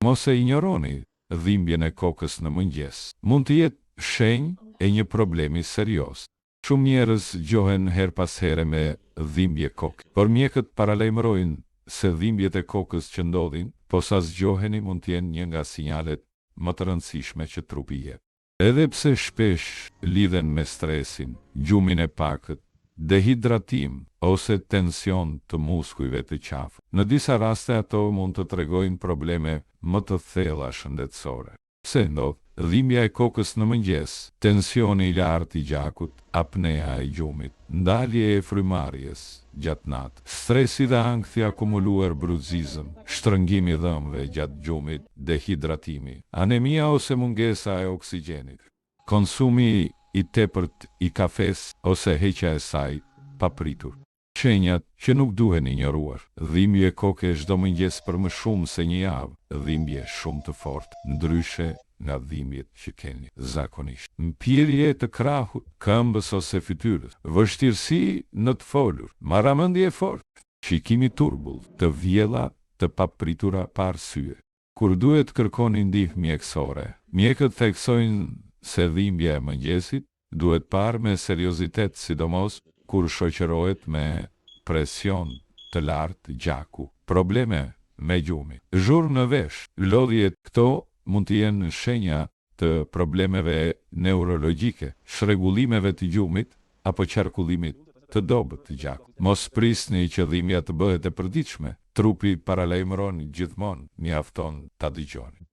Mos e injoroni dhimbjen e kokës në mëngjes. Mund të jetë shenjë e një problemi serioz. Shumë njerëz zgjohen herë pas here me dhimbje koke. Por mjekët paralajmërojnë se dhimbjet e kokës që ndodhin posa zgjoheni mund të jenë një nga sinjalet më të rëndësishme që trupi jep. Edhe pse shpesh lidhen me stresin, gjumin e pakët, dehidratim ose tension të muskujve të qafës, në disa raste ato mund të tregojnë probleme më të thella shëndetësore. Pse ndodh? Dhimbja e kokës në mëngjes, tensioni i lartë i gjakut, apnea e gjumit, ndalje e frymëmarrjes gjatë natës, stresi dhe ankthi akumuluar bruxizëm, shtrëngim i dhëmbëve gjatë gjumit, dehidratimi, anemia ose mungesa e oksigjenit. Konsumi i tepërt i kafesë ose heqja e saj papritur. Shenjat që nuk duhen injoruar. Dhimbje koke çdo mëngjes për më shumë se një javë, dhimbje shumë të fortë, ndryshe nga dhimbjet që keni zakonisht. Mpirje të krahut, këmbës ose fytyrës, vështirësi në të folur, marramendje e fortë, shikim i turbullt, të vjella të papritura pa arsye. Kur duhet të kërkoni ndihmë mjekësore? Mjekët theksojnë se dhimbja e mëngjesit duhet parë me seriozitet sidomos kur shoqërohet me presion të lartë gjaku, probleme me gjumin, zhurmë në vesh, lodhje këto mund të jenë shenja të problemeve neurologjike, çrregullimeve të gjumit apo qarkullimit të dobët të gjakut. Mos prisni që dhimbja të bëhet e përditshme, trupi paralajmëron gjithmonë, mjafton ta dëgjoni.